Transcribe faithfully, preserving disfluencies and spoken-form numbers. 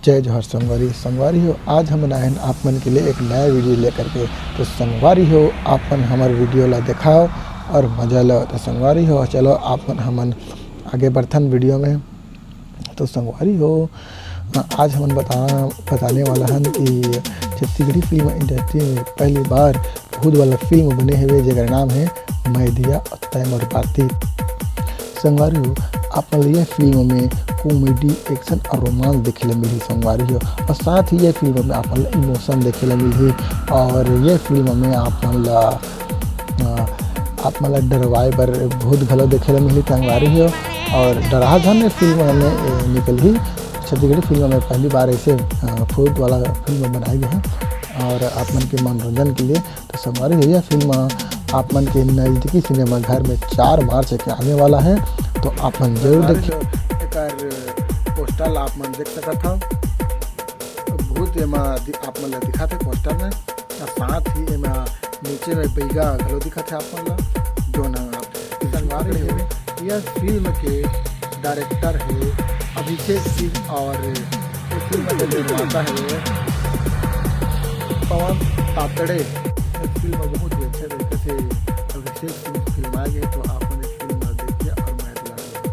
जय जोहार संगवारी। संगवारी हो, आज हमन आए हन आप मन के लिए एक नया वीडियो लेकर के। तो संगवारी हो, आप मन हमर वीडियो ला देखाओ और मजा लो। तो संगवारी हो, चलो आप मन हमन आगे बढ़थन वीडियो में। तो संगवारी हो, आज हमन बता बताने वाला हन कि छत्तीसगढ़ी फिल्म इंडस्ट्री में पहली बार भूत वाला फिल्म बने हवे, जेकर नाम है मैं दिया तय मोर बाती। संगवारी हो, आप मन ल ये फिल्म में कॉमेडी, एक्शन और रोमांस देखे ला मिलही संगवारी हो, और साथ ही ये फिल्म में आप मन ल इमोशन देखे ला मिलही, और ये फिल्म में आप मन ला, अ, आप मन ल डरवाए बर भूत घलो देखे ला मिलही संगवारी हो, और डरहा झन ये फिल्म में, ए, निकलही। छत्तीसगढ़ी फिल्म में पहली बार ऐसे, अ, भूत वाला फिल्म बनाए गए हैं, और आप मन के मनोरंजन के लिए। तो संगवारी हो, ये फिल्म आप मन के नजदीकी सिनेमा घर में चार मार्च के आने वाला है, तो आप मन जरूर देखिए। एकर पोस्टर ला आप मन देख सकत हव, भूत एमा दि-, आप मन ला दिखाथे पोस्टर में, और साथ ही एमा नीचे में बैगा घलो दिखाथे आप मन ला, जो न आप संगवारी हो, यह फिल्म के डायरेक्टर है अभिषेक सिंह और इस फिल्म के निर्माता है पवन तातड़े। इस फिल्म में बहुत ही अच्छे तरीके से अभिषेक सिंह फिल्माए गए, तो आप